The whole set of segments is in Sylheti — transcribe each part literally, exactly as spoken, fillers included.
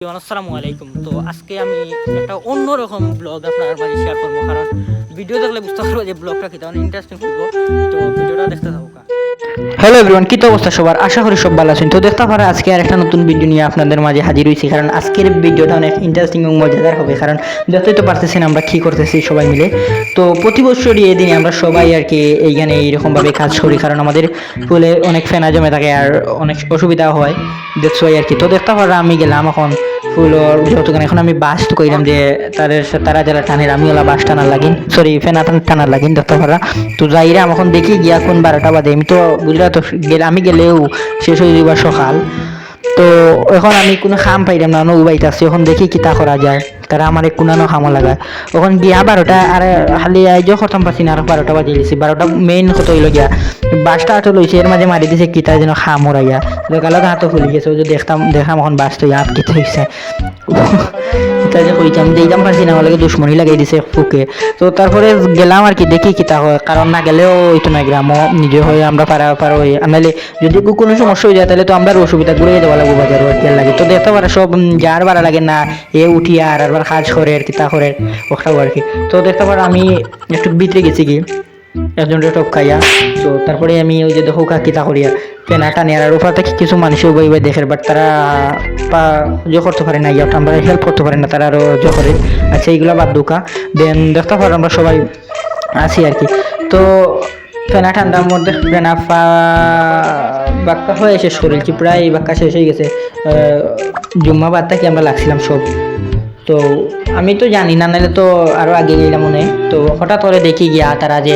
আসসালামু আলাইকুম। তো আজকে আমি একটা অন্যরকম ব্লগ আপনার মাঝে শেয়ার করবো, কারণ ভিডিও দেখলে বুঝতে পারবো যে ব্লগটা কিতা, মানে ইন্টারেস্টিং হইব। তো ভিডিওটা দেখতে থাকো। হ্যালো এভরিওয়ান, কিতা অবস্থা সবার? আশা করি সব ভালা আছইন। তো দেখতা পাররা আজকে আর একটা নতুন ভিডিও নিয়া আপনাদের মাঝে হাজির হইছি, কারণ আজকের ভিডিওটা অনেক ইন্টারেস্টিং এবং মজাদার হবে, কারণ দেখতেই তো পারতেছেন আমরা কি করতেছি সবাই মিলে। তো প্রতি বছরই এই দিনে আমরা সবাই আর কি এইখানে এইরকমভাবে কাজ করি, কারণ আমাদের ফুলে অনেক ফেনা জমে থাকে আর অনেক অসুবিধা হয়, দেখছো আর কি। তো দেখতা পাররা আমি গেলাম এখন ফুলর যতক্ষণ, এখন আমি বাঁশ তো কইলাম যে তাদের সা-, তারা যারা টানের, আমি ওলা বাঁশ টানার লাগিন, সরি, ফেনা টান-, টানার লাগিন, দেখতা পাররা। তো যাইরাম এখন, দেখি গিয়া কোন বারোটা বাজে, আমি তো বুঝরা তো গেলে, আমি গেলেও শেষ হয়ে যাইবা সকাল। তো এখন আমি কোনো কাম পাইলাম না, নৌ বাইত আছি, এখন দেখি কিতা করা যায়, তারা আমার এক কুনানো কামো লাগায়। এখন গিয়া বারোটা আর খালি আইজও খতম পাচ্ছি না, আর বারোটা বাজি গেছি। বারোটা মেইন কথা হইলো গিয়া বাঁশটা আটল হইছে, এর মাঝে মারি দিছে কিতা যেন খাম উড়াইয়া। তো গেল হাতও ফুলি গেছে, ওই যে দেখতাম, দেখাম এখন বাঁশ তো ইয়াদ কিতা হইছে। এটা যে কইতাম, দেখতাম পারছি না, আমার লগে দুশমনি লাগাই দিছে ফুকে। তো তারপরে গেলাম আর কি, দেখি কিতা হয়, কারণ না গেলেও হইতো না, গ্রামও নিজে হয়, আমরা পারা পারা হই, আর নাইলে যদি কো-, কোনো সমস্যা হয়ে যায়, তাহলে তো আমরা অসুবিধা ঘুরে যাওয়া লাগবো বাজারও আর কি, আর লাগে। তো দেখতা পাররা সব, উম, যার বারা লাগে না, এ উঠিয়া আর আরবার কাজ করে আর কিতা করে, ওটাও আর কি। তো দেখতা পাররা আমি একটু ভিতরে গেছি কি, একজনরে টপকাইয়া। তো তারপরে আমি ওই যে দেখো কা কিতা করিয়া, ফেনা টানে আর উপর থাকি কিছু মানুষ উবাই উবাই দেখের, but তারা পা-, ইয়ে করতে পারে না, ইয়ে আমরা হেল্প করতে পারে না, তারা আরো ইয়ে করে। আচ্ছা, এইগুলা বাদ দুকা। দেন দেখতা পাররা আমরা সবাই আছি আর কি। তো ফেনা ঠান্ডার মধ্যে ফেনা ফা-, বাক্কা হয়ে শেষ করেছি, প্রায় বাক্কা শেষ হয়ে গেছে। আহ, জুম্মা বাদ থাকি আমরা লাগছিলাম সব। তো আমি তো জানি না, নাহলে তো আরো আগে গেলাম মনে। তো হঠাৎ করে দেখি গিয়া তারা যে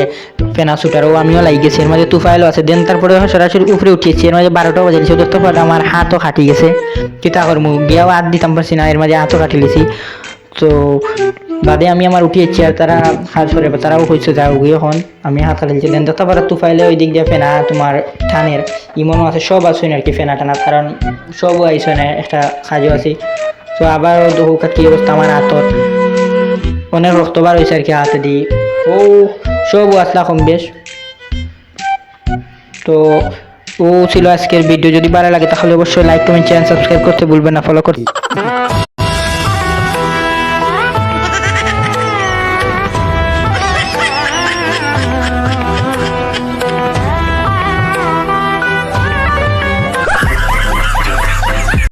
ফেনা ছুটার, ও আমিও লাগি গেছি, এর মাঝে তুফাইলও আছে। দেন তারপরে সরাসরি উপরে উঠিয়েছি, এর মাঝে বারোটা বাজে, সে দেখতে পারলে আমার হাতও কাটি গেছে। কিতা করমু, গিয়াও হাত দিতাম পারছি না, এর মাঝে হাতও কাটি লিছি। তো বাদে আমি আমার উঠিয়েছি, আর তারা কাজ করে, তারাও কইছে যাও গিয়ে এখন। আমি হাত কাটিয়েছি, দেন দেখতে পাররা তুফাইলে ওই দিক দিয়ে ফেনা তোমার টানের, ইমনও আছে, সব আছে আর কি ফেনা টানার, কারণ সবও আইসো না, একটা কাজও আছি। তো আবার দেখো কি অবস্থা আমার হাতত, অনেক রক্ত বার হয়েছে আর কি হাতে দি। ও সবও আসলা কম বেশ। তো ও ছিল আজকের ভিডিও। যদি ভালো লাগে তাহলে অবশ্যই লাইক, কমেন্ট, চ্যানেল সাবস্ক্রাইব করতে ভুলবেন না, ফলো করতে।